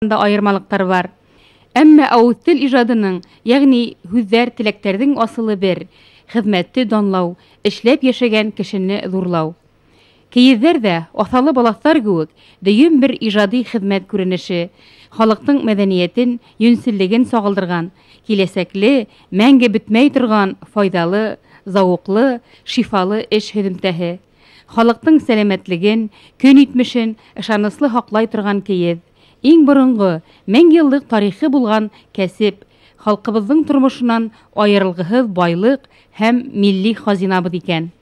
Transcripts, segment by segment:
Да айырмалыҡтар бар. Әммә ауыҙ тел ижадының, йәғни һүҙҙәр, теләктәрҙең асылы бер: хеҙмәтте данлау, эшләп йәшәгән кешене ҙурлау. Кейеҙҙәр ҙә аҫалы балаҫтар кеүек дөйөм бер ижади хеҙмәт күренеше, халыҡтың мәҙәниәтен, йүнселлеген сағылдырған, киләсәкле, мәңге бөтмәй торған файҙалы, зауыҡлы, шифалы эш һөҙөмтәһе. Халыҡтың сәләмәтлеген, көн итмешен ышаныслы һаҡлай торған кейеҙ. Иң боронғо, мең йыллыҡ тарихы булған кәсеп, халҡыбыҙҙың тормошонан айырылғыһыҙ байлыҡ һәм милли хазинабыҙ икән.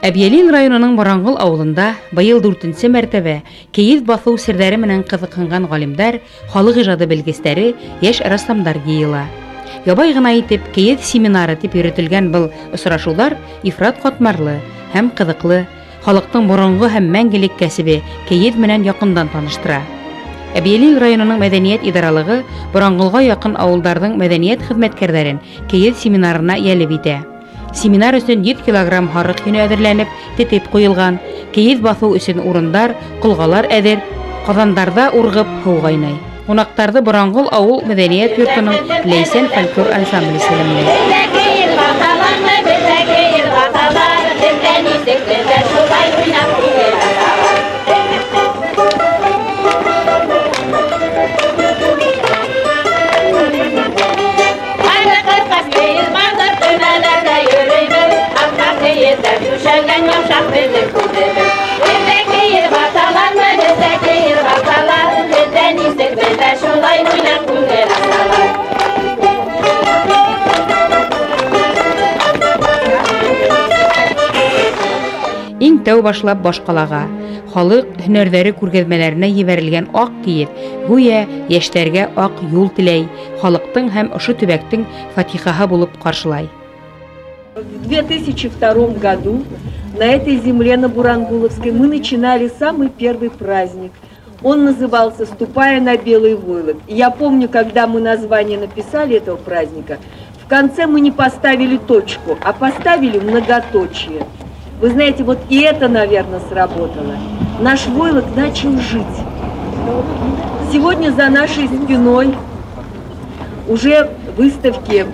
Әбйәлил районының Боранғол ауылында быйыл 4-нсе мәртәбә кейеҙ баҫыу серҙәре менән ҡыҙыҡһынған ғалимдар, халыҡ ижады белгестәре, йәш рәссамдар йыйыла. Ябай ғына итеп кейеҙ семинары тип йөрөтөлгән был осрашыуҙар ифрат ҡатмарлы һәм ҡыҙыҡлы, халыҡтың боронғо һәм мәңгелек кәсебе кейеҙ менән яҡындан таныштыра. Әбйәлил районының мәҙәниәт идаралығы Боранғолға яҡын ауылдарҙың мәҙәниәт хеҙмәткәрҙәрен кейеҙ семинарына йәлеп итә. Семинар өсөн 100 килограмм һарыҡ йөнө әҙерләнеп, тетеп ҡуйылған, кейеҙ баҫыу өсөн урындар, ҡолғалар әҙер, ҡаҙандарҙа урғып һыу ҡайнай. Ҡунаҡтарҙы Боранғол ауыл мәҙәниәт йортоноң Ләйсән фольклор ансамбле сәләмләй. Иң Иң тәү башлап башҡалаға, халыҡ һөнәрҙәре күргәҙмәләренә ебәрелгән аҡ кейеҙ гүйә йәштәргә аҡ юл теләй, халыҡтың һәм ошо төбәктең фатихаһы булып ҡаршылай. В 2002 году на этой земле, на Бурангуловской, мы начинали самый первый праздник. Он назывался «Ступая на белый войлок». И я помню, когда мы название написали этого праздника, в конце мы не поставили точку, а поставили многоточие. Вы знаете, вот и это, наверное, сработало. Наш войлок начал жить. Сегодня за нашей спиной уже выставки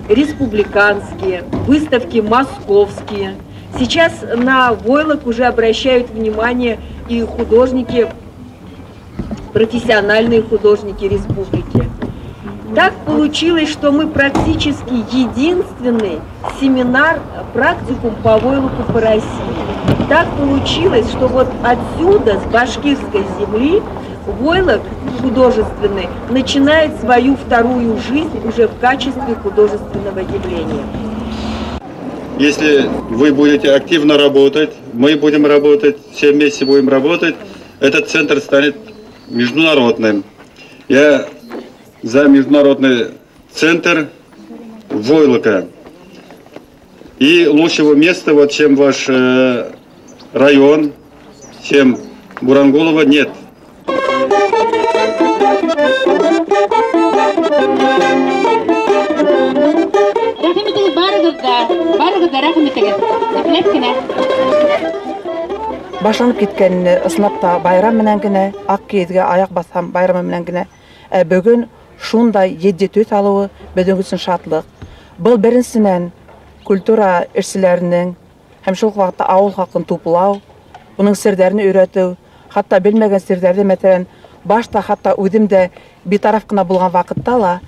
республиканские, выставки московские. Сейчас на войлок уже обращают внимание и художники, профессиональные художники республики. Так получилось, что мы практически единственный семинар, практикум по войлоку по России. Так получилось, что вот отсюда, с башкирской земли, войлок художественный начинает свою вторую жизнь уже в качестве художественного явления. Если вы будете активно работать, мы будем работать, все вместе будем работать, этот центр станет международным. Я за международный центр войлока. И лучшего места, вот, чем ваш район, чем Бурангулово, нет. Рәхим итегеҙ барығыҙ ҙа, барығыҙ ҙа рәхим итегеҙ. Ипләп кенә. Башланып киткән ысынлап та байрам менән генә, аҡ кейеҙгә аяҡ баҫһам байрамы менән генә. Ә бөгөн шундай етди төҫ алыуы беҙҙең өсөн шатлыҡ. Был беренсенән культура эшселәренең һәм шул уҡ ваҡытта ауыл халҡын туплау, уның серҙәрен өйрәтеү, хатта белмәгән серҙәрҙе, мәҫәлән, башта хатта үҙем дә битараф ҡына булған ваҡытта ла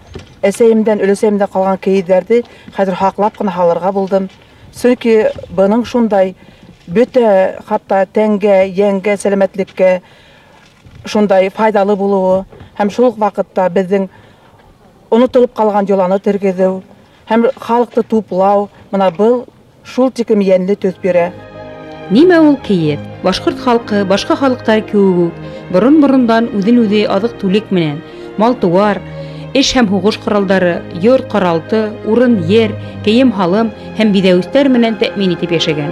әсәйемдән, өләсәйемдән ҡалған кейеҙҙәрҙе хәҙер һаҡлап ҡына һалырға булдым. Сөнки бының шундай бөтә хатта тәнгә, йәнгә, сәләмәтлеккә шундай файҙалы булыуы һәм шул уҡ ваҡытта беҙҙең онотолоп ҡалған йоланы тергеҙеү һәм халыҡты туплау, мына был шул тиклем йәнле төҫ бирә. Нимә ул кейеҙ? Башҡорт халҡы башҡа халыҡтар кеүек үк борон-борондан үҙен-үҙе аҙыҡ-түлек менән, мал-тыуар, эш һәм һуғыш ҡоралдары, йорт, ҡаралты, урын-ер, кейем-һалым һәм биҙәүестәр менән тәьмин итеп йәшәгән.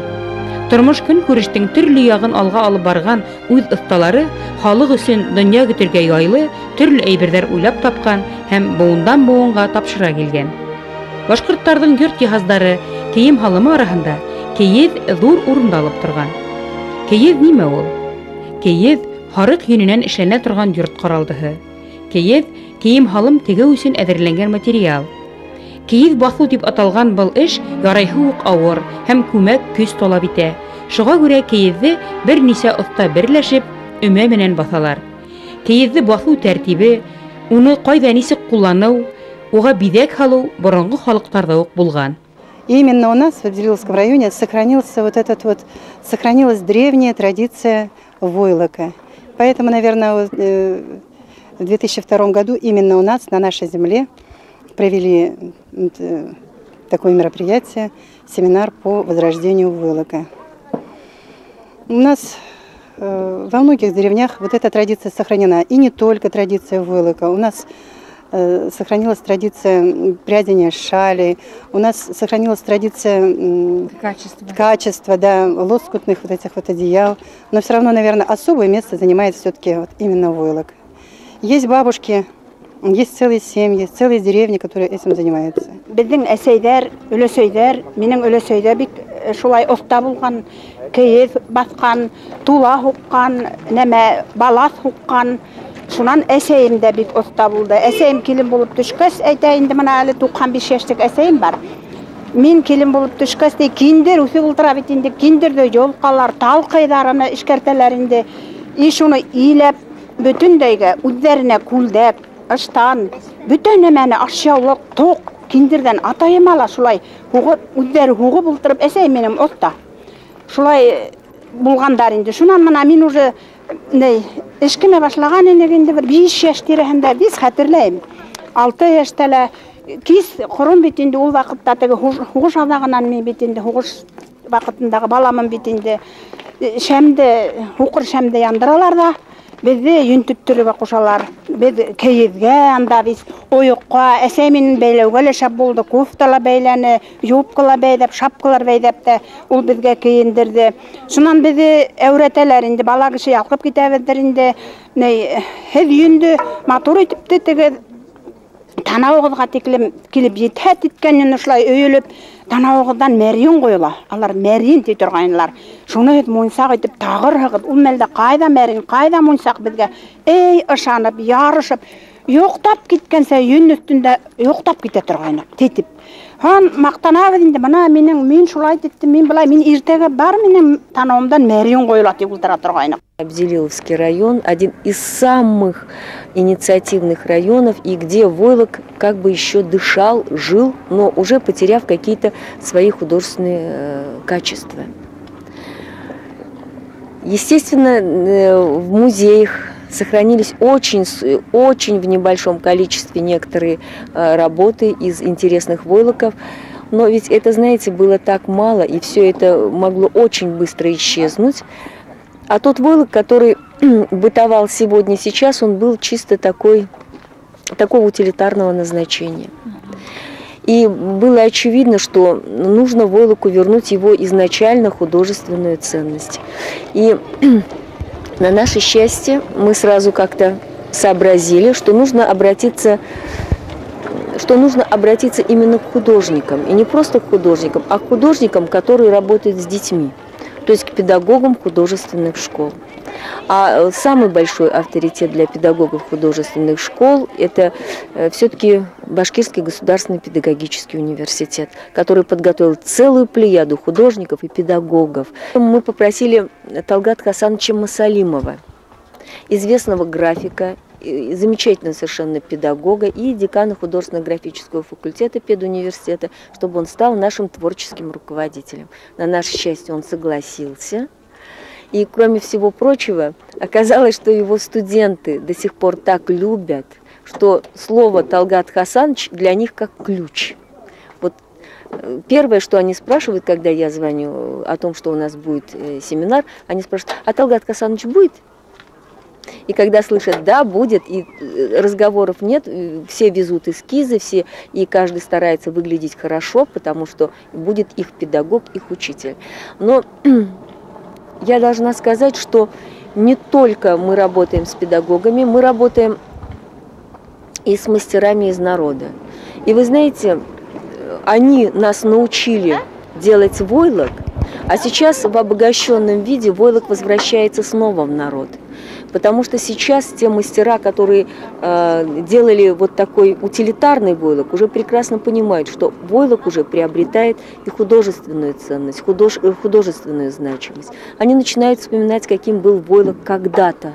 Тормош көнкүрештең төрлө яғын алға алып барған үҙ оҫталары халыҡ өсөн донъя көтөргә яйлы төрлө әйберҙәр уйлап тапҡан һәм быуындан быуынға тапшыра килгән. Башҡорттарҙың йорт йыһаздары, кейем-һалымы араһында кейеҙ ҙур урынды алып торған. Кейеҙ нимә ул? Кейеҙ һарыҡ йөнөнән эшләнә торған йорт ҡоралдыһы. Кейеҙ кейем-һалым тегеү өсөн әҙерләнгән материал. Кейеҙ баҫыу тип аталған был эш ярайһы уҡ ауыр һәм күмәк көс талап итә. Шуға күрә кейеҙҙе бер нисә оҫта берләшеп, өмә менән баҫалар. Кейеҙҙе баҫыу тәртибе, уны ҡайҙа нисек ҡулланыу, уға биҙәк һалыу боронғо халыҡтарҙа уҡ булған. Именно у нас в Абзелиловском районе сохранился вот этот вот, сохранилась древняя традиция войлока. Поэтому, наверное, в 2002 году именно у нас, на нашей земле, провели такое мероприятие, семинар по возрождению войлока. У нас во многих деревнях вот эта традиция сохранена. И не только традиция войлока. У нас сохранилась традиция прядения шали, у нас сохранилась традиция качества, да, лоскутных вот этих вот одеял. Но все равно, наверное, особое место занимает все-таки вот именно войлок. Есть бабушки, есть целые семьи, целые деревни, которые этим занимаются. Беҙҙең әсәйҙәр, өләсәйҙәр, минең өләсәйҙә бик шулай оҫта булған, кейеҙ баҫҡан, тула һуҡҡан, нәмә балаҫ һуҡҡан. Шунан әсәйем дә бик оҫта булды. Әсәйем килен булып төшкәс, әйтә инде мына әле 95 йәшлек әсәйем бар. Мин килен булып төшкәс, ти киндер үҫеп ултыра бит инде, киндерҙе йолҡалар, талҡыйҙарына эшкәртәләр инде. И шуны иләп бөтөнләйгә үҙҙәренә күлдәк, ыштан, бөтә нәмәне ашъяулыҡ, тоҡ киндерҙән атайым ала шулай һуғып, үҙҙәре һуғып ултырып, әсәйем минең оҫта. Шулай булғандар инде. Шунан мына мин уже эшкенә башлаған инек инде бер 5 йәш тирәһендә, биш хәтерләйем. 6 йәштә лә кис ҡором бит инде ул ваҡытта теге һуғыш аҙағынан мин бит инде һуғыш ваҡытындағы баламын бит инде. Шәмде, һуҡыр шәмде яндыралар ҙа, беҙҙе йөнтөттөрөргә ҡушалар. Беҙ кейеҙгә анда беҙ ойоҡҡа, әсәй минең бәйләүгә лә шәп булды, кофта ла бәйләне, юбка ла бәйләп, шапкалар бәйләп тә ул беҙгә кейендерҙе. Шунан беҙҙе әүрәтәләр инде, бала кеше ялҡып китәбеҙҙер инде. Ней, һеҙ йөндө матур итеп тетегеҙ, танауығыҙға тиклем килеп етһә титкән йөн ошолай өйөлөп, танауығыҙҙан мәрйен ҡойола. Алар мәрйен ти торғайнылар. Шуны һеҙ мунсаҡ итеп тағырһығыҙ. Ул мәлдә ҡайҙа мәрйен, ҡайҙа мунсаҡ беҙгә? Эй, ышанып, ярышып, йоҡтап киткәнсә йөн өҫтөндә йоҡтап китә торғайныҡ, тетеп. Һан маҡтанабыҙ инде, бына минең, мин шулай теттем, мин былай, мин иртәгә бар минең танауымдан мәрйен ҡойола тип ултыра торғайныҡ. Абзелиловский район один из самых инициативных районов, и где войлок как бы еще дышал, жил, но уже потеряв какие-то свои художественные качества. Естественно, в музеях сохранились очень, очень в небольшом количестве некоторые работы из интересных войлоков. Но ведь это, знаете, было так мало, и все это могло очень быстро исчезнуть. А тот войлок, который бытовал сегодня, сейчас, он был чисто такого утилитарного назначения. И было очевидно, что нужно войлоку вернуть его изначально художественную ценность. И на наше счастье мы сразу как-то сообразили, что нужно обратиться именно к художникам. И не просто к художникам, а к художникам, которые работают с детьми. То есть к педагогам художественных школ. А самый большой авторитет для педагогов художественных школ – это все-таки Башкирский государственный педагогический университет, который подготовил целую плеяду художников и педагогов. Мы попросили Талгата Хасановича Масалимова, известного графика, замечательного совершенно педагога и декана художественно-графического факультета педуниверситета, чтобы он стал нашим творческим руководителем. На наше счастье, он согласился. И, кроме всего прочего, оказалось, что его студенты до сих пор так любят, что слово «Талгат Хасанович» для них как ключ. Вот первое, что они спрашивают, когда я звоню о том, что у нас будет семинар, они спрашивают: а Талгат Хасанович будет? И когда слышат «да, будет», и разговоров нет, все везут эскизы, все, и каждый старается выглядеть хорошо, потому что будет их педагог, их учитель. Но я должна сказать, что не только мы работаем с педагогами, мы работаем и с мастерами из народа. И вы знаете, они нас научили делать войлок, а сейчас в обогащенном виде войлок возвращается снова в народ. Потому что сейчас те мастера, которые делали вот такой утилитарный войлок, уже прекрасно понимают, что войлок уже приобретает и художественную ценность, художественную значимость. Они начинают вспоминать, каким был войлок когда-то.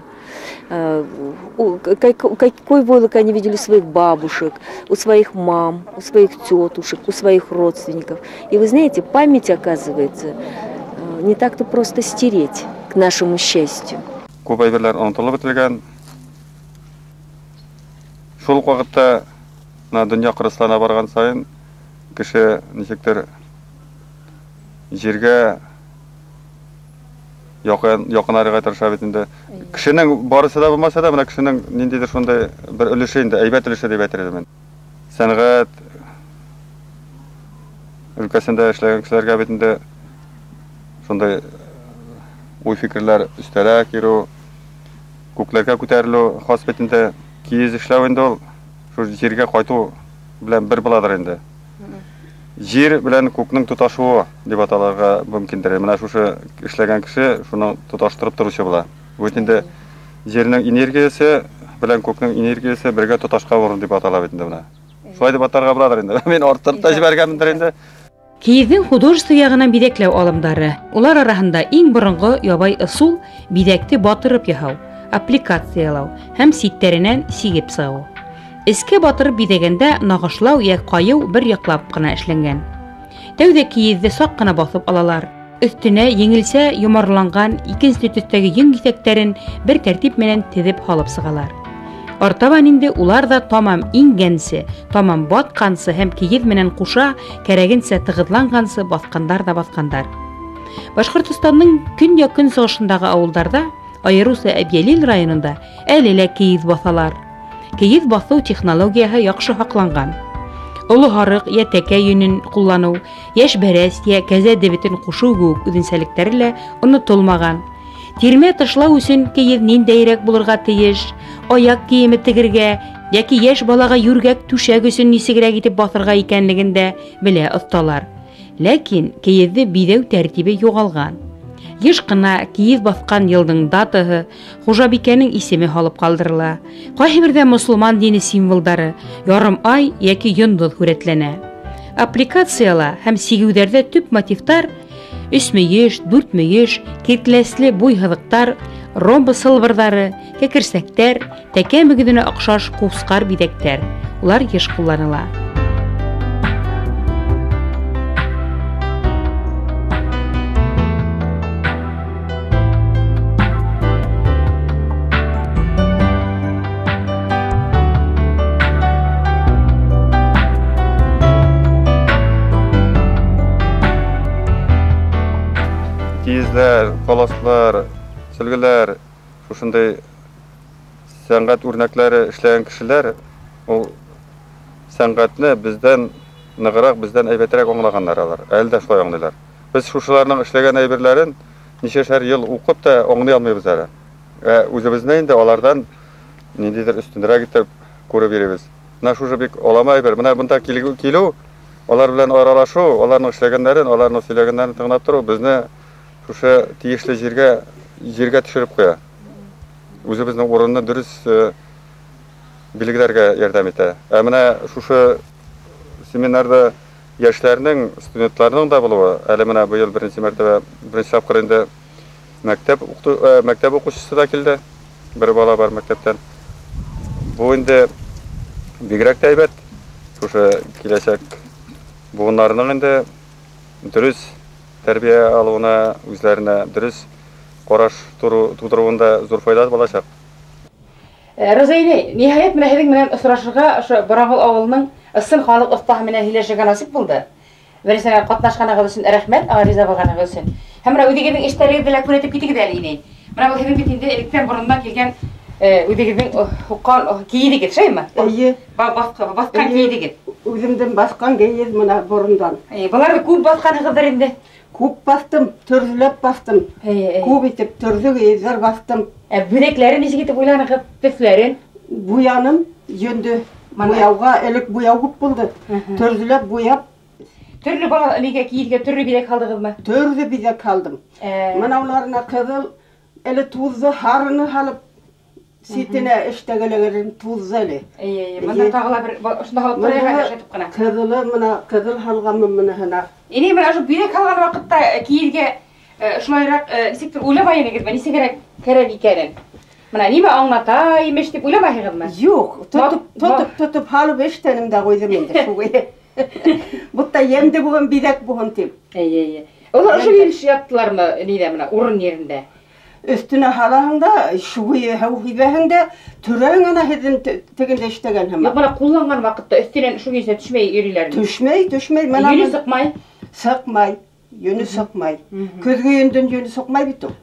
Какой войлок они видели у своих бабушек, у своих мам, у своих тетушек, у своих родственников. И вы знаете, память, оказывается, не так-то просто стереть, к нашему счастью. Күп әйберләр онотолоп бөтөлгән. Шул уҡ ваҡытта мына донъя ҡырыслана барған сайын кеше нисектер ергә яҡынайырға тырыша бит инде. Кешенең барысы да булмаса да, мына кешенең ниндәйҙер шундай бер өлөшө инде, әйбәт өлөшө дип әйтер идем мин. Сәнғәт өлкәсендә эшләгән кешеләргә бит инде шундай уй-фикерләр өҫтәрәк йөрөү, күкләргә күтәрелү хас бит инде. Кейеҙ эшләү инде ул шул ергә ҡайтыу белән бер буладыр инде. Ер белән күкнең тоташыуы дип аталырға мөмкиндер. Менә шушы эшләгән кеше шуны тоташтырып торучы була. Бу инде ернең энергиясе белән күкнең энергиясе бергә тоташкан урын дип атала бит инде менә. Шулай дип атарга буладыр инде. Мин арттырып та җибәргәнмендер инде. Кейеҙҙең художество яғынан биҙәкләү алымдары. Улар араһында иң боронғо ябай ысул биҙәкте батырып яһау, аппликациялау һәм ситтәренән сигеп сығыу. Эскә батырып биҙәгәндә нағышлау йә ҡайыу бер яҡлап ҡына эшләнгән. Тәүҙә кейеҙҙе саҡ ҡына баҫып алалар. Өҫтөнә еңелсә йомарланған икенсе төҫтәге йөн киҫәктәрен бер тәртип менән теҙеп һалып сығалар. Артабан инде улар да тамам ингәнсе, тамам батҡансы һәм кейеҙ менән ҡуша кәрәгенсә тығыҙланғансы баҫҡандар да баҫҡандар. Башҡортостандың көньяҡ-көнсығышындағы ауылдарҙа, айырыуса Әбйәлил районында әле лә кейеҙ баҫалар. Кейеҙ баҫыу технологияһы яҡшы һаҡланған. Оло һарыҡ йә тәкә йөнөн ҡулланыу, йәш бәрәс йә кәзә дебетен ҡушыу кеүек үҙенсәлектәре лә онотолмаған. Тирмә тышлау өсөн кейеҙ ниндәйерәк булырға тейеш, аяҡ кейеме тегергә йәки йәш балаға йүргәк түшәк өсөн нисегерәк итеп баҫырға икәнлеген дә белә оҫталар. Ләкин кейеҙҙе биҙәү тәртибе юғалған. Йыш ҡына кейеҙ баҫҡан йылдың датаһы, хужабикәнең исеме һалып ҡалдырыла. Ҡайһы берҙә мосолман дине символдары, ярым ай йәки йондоҙ һүрәтләнә. Аппликацияла һәм сигеүҙәрҙә төп мотивтар өсмөйөш, дүртмөйөш, киртләсле буй һыҙыҡтар, ромб сылбырҙары, кәкерсәктәр, тәкә мөгөҙөнә оҡшаш ҡусҡар биҙәктәр. Улар йыш ҡулланыла. Кейеҙҙәр, паласлар, сөлгөләр, шушындай сәнғәт үрнәкләре эшләгән кешеләр ул сәнғәтне беҙҙән нығыраҡ, беҙҙән әйбәтерәк аңлағандар алар. Әле дә шулай аңлайлар. Беҙ шушыларның эшләгән әйберләрен нисәшәр йыл уҡып та аңлай алмайбыҙ әле. Ә үҙебеҙҙе инде аларҙан ниндәйҙер өҫтөнөрәк итеп күреп йөрөйбөҙ. Бына шушы бик олама әйбер. Бына бында килеү, алар белән аралашыу, аларның эшләгәндәрен, аларның һөйләгәндәрен тыңлап тороу беҙҙе шушы тейешле ергә төшөрөп ҡуя. Үҙебеҙҙең урынны дөрөҫ билгеләргә ярҙам итә. Ә менә шушы семинарҙа йәштәрҙең, студенттарҙың да булыуы, әле менә быйыл беренсе мәртәбә, беренсе тапҡыр инде мәктәп уҡыусыһы да килде. Бер бала бар мәктәптән. Бу инде бигерәк тә әйбәт. Шушы киләсәк быуындарының инде дөрөҫ тәрбиә алыуына, үҙләренә дөрөҫ ҡараш тыуҙырыуында ҙур файҙа буласаҡ. Роза инәй, ниһайәт менә һеҙҙең менән осрашырға ошо Боранғол ауылының ысын халыҡ оҫтаһы менән һөйләшергә насип булды. Беренсенән ҡатнашҡанығыҙ өсөн рәхмәт, риза булғанығыҙ өсөн. Һәм менә үҙегеҙҙең эштәрегеҙҙе лә күрһәтеп китегеҙ әле, инәй. Менә был һеҙҙең бит инде электән борондан килгән үҙегеҙҙең һуҡҡан кейеҙегеҙ, шулаймы? Эйе. Баҫҡан кейеҙегеҙ. Үҙемдең баҫҡан кейеҙ менә борондан. Быларҙы күп баҫҡанығыҙҙыр инде. Күп баҫтым, төрләп баҫтым. Күп итеп төрлө кейеҙҙәр баҫтым. Бүләкләрен нисек итеп уйланығыҙ, төҫләрен? Буяным, йөндө. Буяуға элек буяу күп булды. Төрләп буяп. Төрлө бала нигә кейеҙгә төрлө биҙәк һалдығыҙмы? Төрлө биҙәк һалдым. Мына уларына ҡыҙыл, әле туҙҙы, һарыны һалып, ситенә эштәгеләрен туҙҙы әле. Эйе, бында тағы ла бер ошонда һалып торайыҡ әле шайтып ҡына. Ҡыҙылы мына ҡыҙыл һалғанмын мыныһына. Инәй, мына ошо биҙәк һалған ваҡытта кейеҙгә шулайыраҡ нисектер уйламай инегеҙме, нисегерәк кәрәк икәнен? Мына нимә аңлата имеш тип уйламайһығыҙмы? Юҡ, тотоп һалып эштәнем дә ҡуйҙым инде шуға. Бутта емде булған биҙәк булһын тип. Эйе, эйе. Улар ошо килеш яттылармы, ниҙә мына урын ерендә? Өҫтөнә һалаһың да, шуйы һыу һибәһең дә, төрәң ана һеҙҙең тегендә эшләгән һымаҡ. Юҡ, бына ҡулланған ваҡытта өҫтөнән шул көйөнсә төшмәй йөрөйләрме? Төшмәй, төшмәй. Мына йөнө сыҡмай. Сыҡмай, йөнө сыҡмай. Көҙгө йөндән йөнө сыҡмай бит ул.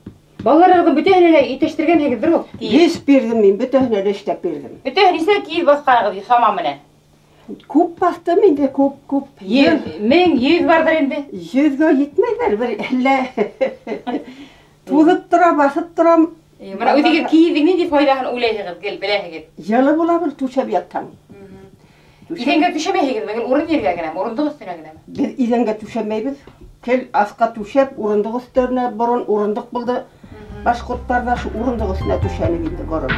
Балаларығыҙҙың бөтәһенә лә етештергәнһегеҙҙер ул? Ес бирҙем мин, бөтәһенә лә эшләп бирҙем. Бөтәһе нисә кейеҙ баҫҡанығыҙ сама менән? Күп баҫтым инде, күп, күп. 100, 100 барҙыр инде. 100-гә етмәйҙәр бер әллә. Туҙып тора, баҫып торам. Бына үҙегеҙ кейеҙҙең ниндәй файҙаһын уйлайһығыҙ, гел беләһегеҙ? Йылы була был түшәп ятһаң. Иҙәнгә түшәмәйһегеҙме? Гел урын ергә генәме, урындыҡ өҫтөнә генәме? Беҙ иҙәнгә түшәмәйбеҙ. Гел аҫҡа түшәп, урындыҡ өҫтәренә борон урындыҡ булды. Башҡорттарҙа шу урындыҡ өҫтөнә түшәнек инде борон.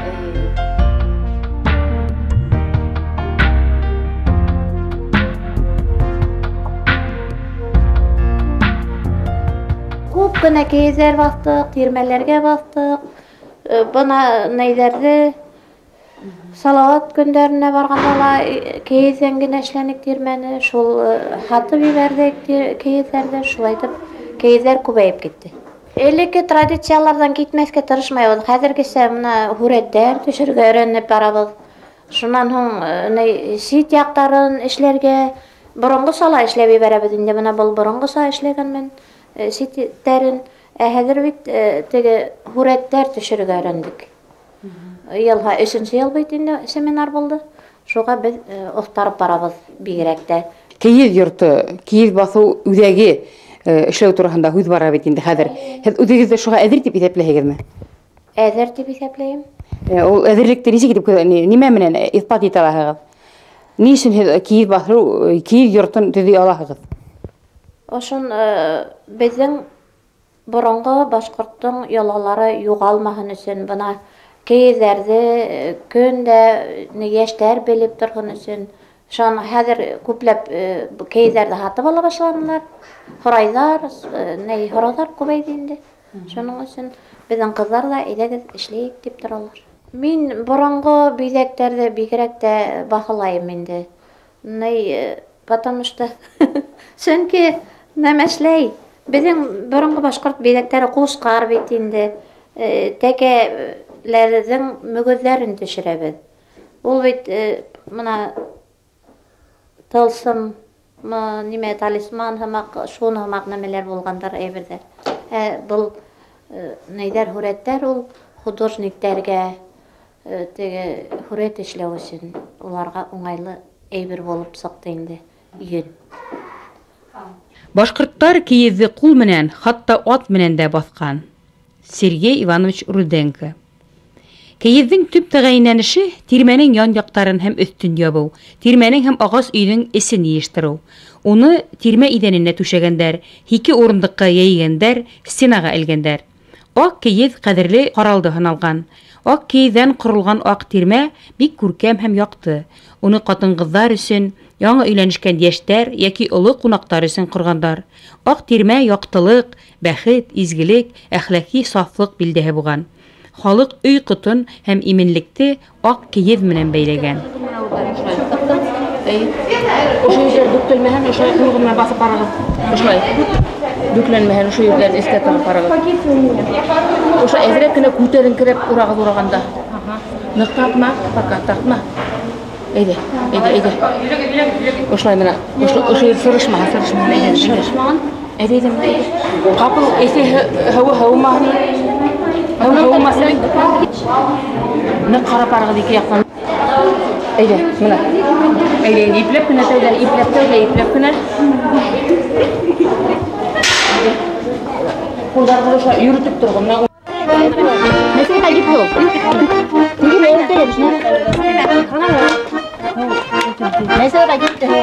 Күп кенә кейеҙҙәр баҫтыҡ, тирмәләргә баҫтыҡ. Бына нейҙәрҙе Салауат көндәренә барғанда ла кейеҙҙән генә эшләнек тирмәне, шул һатып ебәрҙек кейеҙҙәрҙе, шулай итеп кейеҙҙәр күбәйеп китте. Элекке традицияларҙан китмәҫкә тырышмайбыҙ. Хәҙергесә бына һүрәттәр төшөргә өйрәнеп барабыҙ. Шунан һуң сит яҡтарын эшләргә боронғоса ла эшләп ебәрәбеҙ инде. Бына был боронғоса эшләгәнмен. ситтәрен. Ә хәҙер бит теге һүрәттәр төшөрөргә өйрәндек. Йылға 3-нсе йыл бит инде семинар булды. Шуға беҙ оҫтарып барабыҙ бигерәк тә. Кейеҙ йорто, кейеҙ баҫыу үҙәге эшләү тураһында һүҙ бара бит инде хәҙер. Һеҙ үҙегеҙҙе шуға әҙер тип иҫәпләйһегеҙме? Әҙер тип иҫәпләйем. Ул әҙерлекте нисек итеп, нимә менән иҫбат итә алаһығыҙ? Ни өсөн һеҙ кейеҙ баҫыу, кейеҙ йортон төҙөй алаһығыҙ? Ошон беҙҙең боронғо башҡорттоң йолалары юғалмаһын өсөн, бына кейеҙҙәрҙе көн дә йәштәр белеп торһон өсөн. Шуны хәҙер күпләп кейеҙҙәрҙе һатып ала башланылар. Һорайҙар, ни һорауҙар күбәйҙе инде. Шуның өсөн беҙҙең ҡыҙҙар ҙа әйҙәгеҙ эшләйек тип торалар. Мин боронғо биҙәктәрҙе бигерәк тә баһалайым инде. Ни, потому что сөнки нәмәшләй. Беҙҙең боронғо башҡорт биҙәктәре ҡусҡар бит инде. Тәкәләрҙең мөгөҙҙәрен төшөрәбеҙ. Ул бит бына тылсым, нимә, талисман һымаҡ, шуны һымаҡ нәмәләр булғандар әйберҙәр. Был нейҙәр, һүрәттәр ул художниктәргә теге һүрәт эшләү өсөн уларға уңайлы әйбер булып сыҡты инде йөн. Башҡорттар кейеҙҙе ҡул менән, хатта ат менән дә баҫҡан. Сергей Иванович Руденко. Кейеҙҙең төп тәғәйенләнеше тирмәнең ян яҡтарын һәм өҫтөн ябыу, тирмәнең һәм ағас өйҙөң эсен йыйыштырыу. Уны тирмә иҙәненә түшәгәндәр, һике урындыҡҡа йәйгәндәр, стенаға элгәндәр. Аҡ кейеҙ ҡәҙерле ҡаралды һаналған. Аҡ кейеҙҙән ҡоролған аҡ тирмә бик күркәм һәм яҡты. Уны ҡатын-ҡыҙҙар өсөн, яңы өйләнешкән йәштәр йәки оло ҡунаҡтар өсөн ҡорғандар. Аҡ тирмә яҡтылыҡ, бәхет, изгелек, әхлаҡи сафлыҡ билдәһе булған. Халыҡ өй ҡотон һәм именлекте аҡ кейеҙ менән бәйләгән. Ошо ерҙәр бөктөлмәһен, ошолай ҡулығыҙ менән баҫып барығыҙ. Ошолай бөкләнмәһен, ошо ерҙәрҙе эскә тығып барығыҙ. Ошо әҙерәк кенә күтәреңкерәп урағыҙ урағанда. Ныҡ тартма, пока тартма. Әйҙә, әйҙә, әйҙә. Ошолай менә, ошо ер сырышмаһын, сырышмаһын, әйҙә. Сырышмаһын. Әйҙә, әйҙә, әйҙә. Ҡапыл эҫе һыуы һыумаһын. Һыу һыумаһын. Ныҡ ҡарап барығыҙ ике яҡтан. Әйҙә, менә. Әйҙә, ипләп кенә тәүҙә, ипләп тәүҙә, ипләп кенә. Ҡулдарығыҙ ошолай йөрөтөп тороғоҙ. Менә Нәрсәгә китте ул? Нәрсәгә китте ул?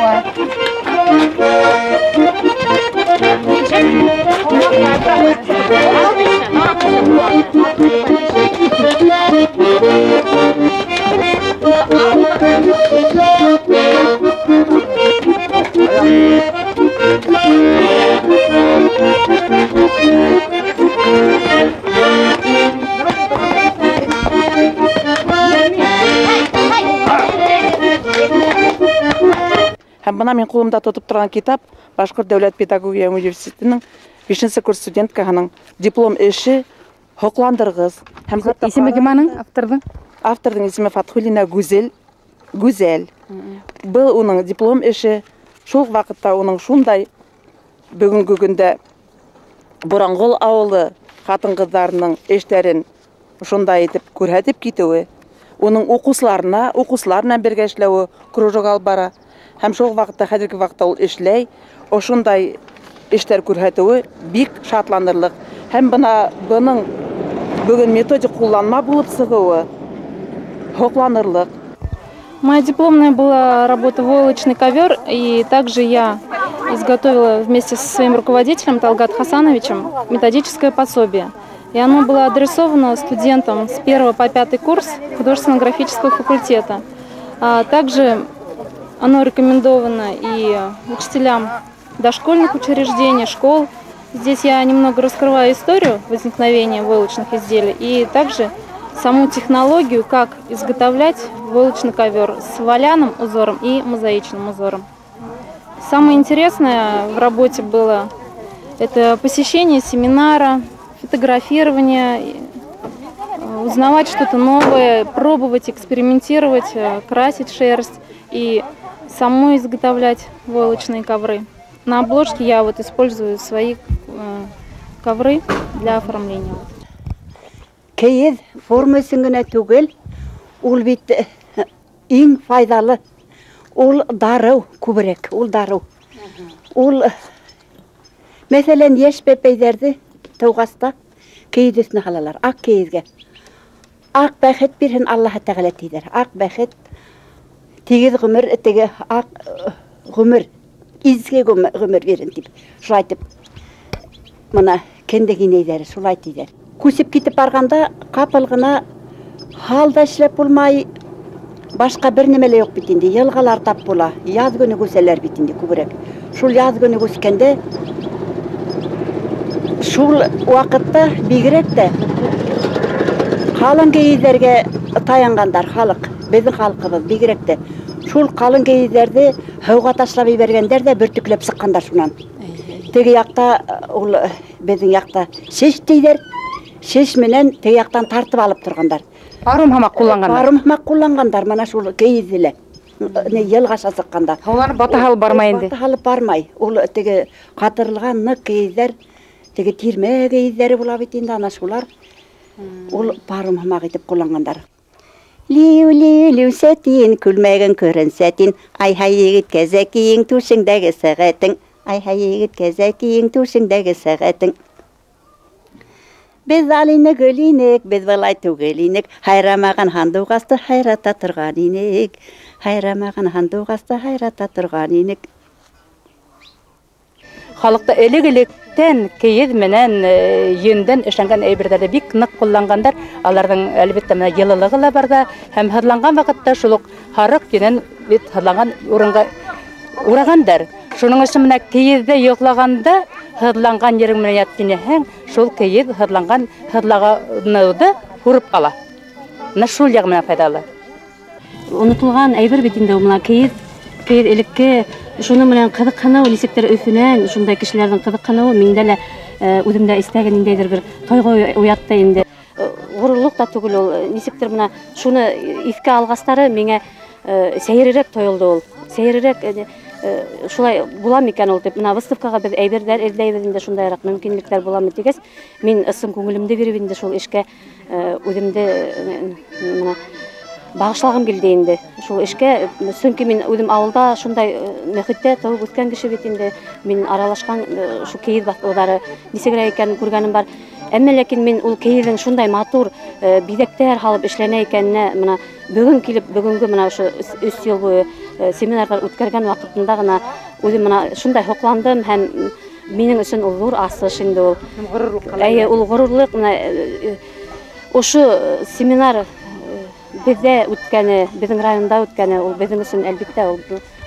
Һәм бына мин ҡулымда тотоп торған китап Башҡорт дәүләт педагогия университетының 5-нсе курс студенткаһының диплом эше һоҡландырғыс. Һәм исеме кем аның авторҙың? Авторҙың исеме Фатхуллина Гүзел. Гүзәл. Был уның диплом эше. Шул уҡ ваҡытта уның шундай бөгөнгө көндә Буранғол ауылы ҡатын-ҡыҙҙарының эштәрен шундай итеп күрһәтеп китеүе, уның уҡыусыларына, уҡыусылар менән бергә эшләүе, кружок алып бара. Һәм шул ваҡытта, хәҙерге ваҡытта ул эшләй, ошондай эштәр күрһәтеүе бик шатланырлыҡ. Һәм бына бының бөгөн методик ҡулланма булып сығыуы һоҡланырлыҡ. Моя дипломная была работа «Войлочный ковер», и также я изготовила вместе со своим руководителем Талгат Хасановичем методическое пособие. И оно было адресовано студентам с 1 по 5 курс художественно-графического факультета. А также оно рекомендовано и учителям дошкольных учреждений, школ. Здесь я немного раскрываю историю возникновения войлочных изделий и также саму технологию, как изготовлять войлочный ковер с валяным узором и мозаичным узором. Самое интересное в работе было это посещение семинара, фотографирование, узнавать что-то новое, пробовать, экспериментировать, красить шерсть и самой изготовлять войлочные ковры. На обложке я вот использую свои ковры для оформления. Кейеҙ форма өсөн генә түгел, ул бит иң файҙалы. Ул дарыу күберәк, ул дарыу. Ул, мәҫәлән, йәш бәпәйҙәрҙе тыуғаста кейеҙ өҫтөнә һалалар, аҡ кейеҙгә. Аҡ бәхет бирһен Аллаһы Тәғәлә тиҙәр. Аҡ бәхет, тигеҙ ғүмер, теге аҡ ғүмер, изге ғүмер бирһен тип. Шулай итеп, мына кендек инәйҙәре шулай тиҙәр. Күсеп китеп барғанда ҡапыл ғына һал да эшләп булмай, башҡа бер нәмә лә юҡ бит инде. Йылғалар тап була, яҙ көнө күсәләр бит инде күберәк. Шул яҙ көнө күскәндә, шул ваҡытта бигерәк тә ҡалын кейеҙҙәргә таянғандар халыҡ, беҙҙең халҡыбыҙ бигерәк тә. Шул ҡалын кейеҙҙәрҙе һыуға ташлап ебәргәндәр ҙә бөртөкләп сыҡҡандар шунан. Теге яҡта, ул беҙҙең яҡта шеш тейҙәр, шеш менән теге яҡтан тартып алып торғандар. Паром һымаҡ ҡулланғандар. Паром һымаҡ ҡулланғандар, мына шул кейеҙҙе лә. Йылғаша сыҡҡанда. Һыулар бата һалып бармай инде. Бата һалып бармай. Ул теге ҡатырылған ныҡ кейеҙҙәр, теге тирмә кейеҙҙәре була бит инде, ана шулар. Ул паром һымаҡ итеп ҡулланғандар. Лиу, лиу, лиу, сәтин, күлмәгең көрөн сәтин, ай-һай егет кәзәкиең, түшеңдәге сәғәтең, ай-һай егет кәзәкиең, түшеңдәге сәғәтең. Беҙ алинек, гөл инек, беҙ былай түгел инек, һайрамаған һандуғасты һайрата торған инек, һайрамаған һандуғасты һайрата торған инек. Халыҡта элек-электән кейеҙ менән йөндән эшләнгән әйберҙәрҙе бик ныҡ ҡулланғандар. Аларҙың, әлбиттә, менә йылылығы ла бар да, һәм һыҙланған ваҡытта шул уҡ һарыҡ йөнөн бит һыҙланған урынға урағандар. Шуның өсөн менә кейеҙҙә йоҡлағанда һыҙланған ерең менән ятып инәһең, шул кейеҙ һыҙланған һыҙлағаныуҙы һурып ала. Менә шул яғы менән файҙалы. Онотолған әйбер бит инде ул, мына кейеҙ, кейеҙ элекке шуның менән ҡыҙыҡһыныу, нисектер Өфөнән шундай кешеләрҙең ҡыҙыҡһыныуы миндә лә, үҙемдә эстәге ниндәйҙер бер тойғо уятты инде. Ғорурлыҡ та түгел ул, нисектер мына шуны иҫкә алғастары миңә сәйерерәк тойолдо ул. Сәйерерәк, шулай була микән ул тип. Мына выставкаға беҙ әйберҙәр эҙләйбеҙ инде, шундайыраҡ мөмкинлектәр буламы тигәс, мин ысын күңелемде биреп инде шул эшкә, үҙемде, мына бағышлағым килде инде шул эшкә. Сөнки мин үҙем ауылда шундай мөхиттә тыуып үҫкән кеше бит инде. Мин аралашҡан, шул кейеҙ баҫыуҙары нисегерәк икәнен күргәнем бар. Әммә ләкин мин ул кейеҙҙең шундай матур, биҙәктәр һалып эшләнә икәненә мына бөгөн килеп, бөгөнгө мына ошо 3 йыл буйы семинарҙар үткәргән ваҡытында ғына үҙем мына шундай һоҡландым, һәм минең өсөн ул ҙур асыш инде ул. Ғорурлыҡ ҡалай. Эйе, ул ғорурлыҡ. Мына ошо семинар беҙҙә үткәне, беҙҙең районда үткәне, ул беҙҙең өсөн әлбиттә ул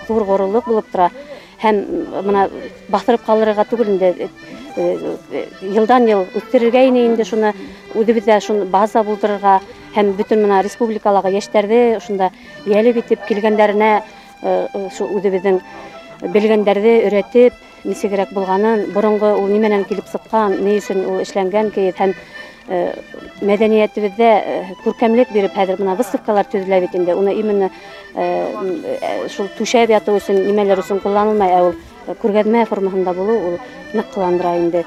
ҙур ғорурлыҡ булып тора. Һәм мына баҫтырып ҡалырға түгел инде, йылдан йыл үҫтерергә ине инде шуны, үҙебеҙҙә шуны база булдырырға, һәм бөтөн мына республикалағы йәштәрҙе ошонда йәлеп итеп килгәндәренә, шул үҙебеҙҙең белгәндәрҙе өйрәтеп, нисегерәк булғанын, боронғо ул нимәнән килеп сыҡҡан, ни өсөн ул эшләнгән кейеҙ, һәм мәҙәниәтебеҙҙә күркәмлек биреп, хәҙер мына выставкалар төҙөлә бит инде, уны именно шул түшәп ятыу өсөн, нимәләр өсөн ҡулланылмай, ә ул күргәҙмә формаһында булыу ул ныҡ ҡыландыра инде.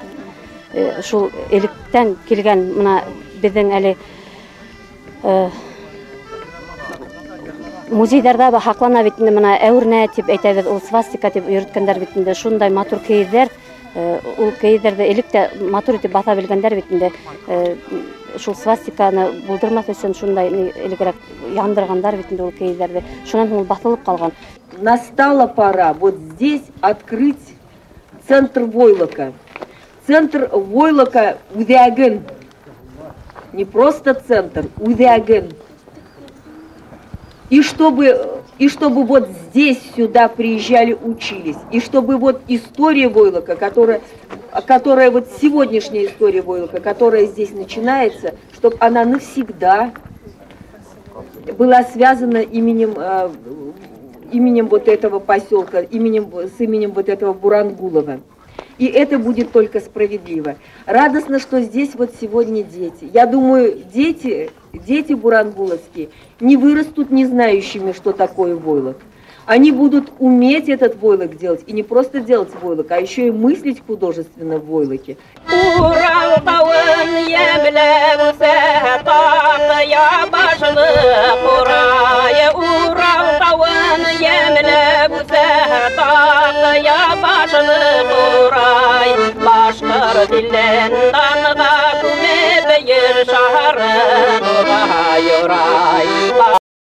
Шул электән килгән мына беҙҙең әле музейҙарҙа һаҡлана бит инде, мына әүернә тип әйтәбеҙ, ул свастика тип йөрөткәндәр бит инде, шундай матур кейеҙҙәр, ул кейеҙҙәрҙе элек тә матур итеп баҫа белгәндәр бит инде. Шул свастиканы булдырмаҫ өсөн шундай элегерәк яндырғандар бит инде ул кейеҙҙәрҙе. Шунан һуң ул баҫылып ҡалған. Настала пора вот здесь открыть центр войлока. Центр войлока үҙәген. Не просто центр, үҙәген. И чтобы вот здесь сюда приезжали, учились. И чтобы вот история войлока, которая вот сегодняшняя история войлока, которая здесь начинается, чтобы она навсегда была связана именем вот этого поселка, с именем вот этого Бурангулова. И это будет только справедливо. Радостно, что здесь вот сегодня дети. Я думаю, дети бурангуловские не вырастут не знающими, что такое войлок. Они будут уметь этот войлок делать, и не просто делать войлок, а еще и мыслить художественно в войлоке. Урал тауын йәмләп үҫә таҡыя башлы ҡурай. Урал тауын йәмләп үҫә таҡыя башлы ҡурай. Башҡорт илен данға күмеп ер шары.